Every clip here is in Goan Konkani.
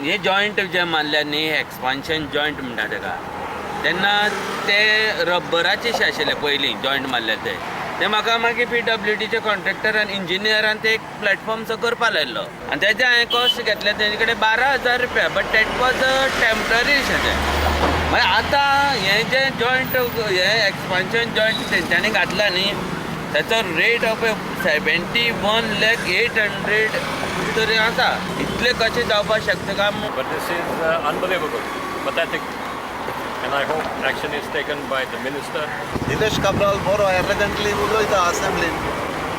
हे जॉयंट जे मारल्या न्ही, एक्सपान्शन जॉयंट म्हणटा तेका, तेन्ना ते रब्बराचे शे आशिल्ले पयलीं जॉयंट मारले ते. ते म्हाका मागीर पीडब्ल्यूडीचे कॉन्ट्रॅक्टरान, इंजिनियरान ते एक प्लॅटफॉर्मसो करपा लायल्लो आनी तेजे हांवें कॉस्ट घेतले तेजे कडेन 12,000 रुपया, but that was a temporary शे तें. मागीर आतां हें जें जॉयंट, हें एक्सपान्शन जॉयंट तेंच्यांनी घातला न्ही, ताचो rate of 71 lakh 800 तरी आसा. इतलें कशें जावपाक शकता काय? But this is unbelievable, pathetic. And I hope action is taken by the minister. Nilesh Cabral बरो एरगंटली उलयता असेंब्लीन,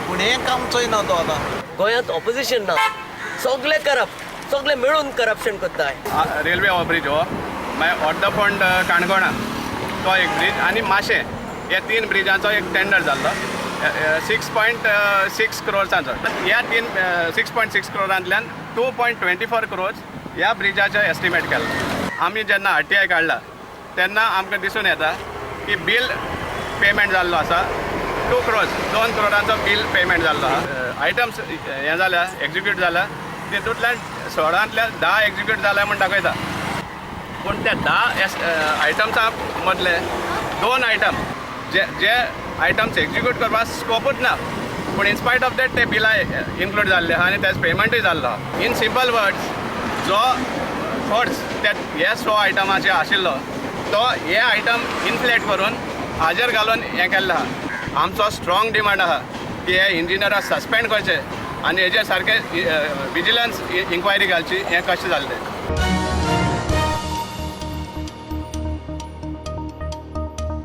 पूण हें काम चोयना तो आतां. गोंयांत ऑपोजिशन ना, सगळे करप्ट, सगळे मेळून करप्शन करताय. रेल्वे ओव्हरब्रीज हो, मागीर अर्द फोंड काणकोणा तो एक ब्रीज आनी माशें, हे तीन ब्रिजांचो एक टेंडर जाल्लो 6.6 क्रोर्सांचो. ह्या तीन 6.6 क्रोरांतल्यान 2.24 क्रोर्स ह्या ब्रिजाचें एस्टिमेट केलां. आमी जेन्ना आरटीआय काडला तेन्ना आमकां दिसून येता की बील पेमेंट जाल्लो आसा 2 क्रोर्स, 2 क्रोरांचो बील पेमेंट जाल्लो आसा. आयटम्स हें जाल्या, एक्जिक्यूट जाल्या, तितूंतल्यान 16तांतल्या 10 एक्जिक्यूट जाल्या म्हूण दाखयता, पूण त्या 10 एस आयटम्सां मदले दोन आयटम जे जे आयटम्स एक्जिक्यूट करपाक स्कोपूच ना, पूण इनस्पायट ऑफ that ते बिलां इन्क्लूड जाल्ले आहा आनी तेज पेमेंटूय जाल्लो आहा. इन सिंपल वर्ड्स, जो खर्च त्या हे 100 आयटमाचेर आशिल्लो तो हे आयटम इन्फ्लेट करून हाजेर घालून हें केल्लें आहा. आमचो स्ट्रॉंग डिमांड आहा की हे इंजिनियराक सस्पेंड करचे आनी हेजेर सारकें विजिलन्स इन्क्वायरी घालची, हें कशें जालें तें.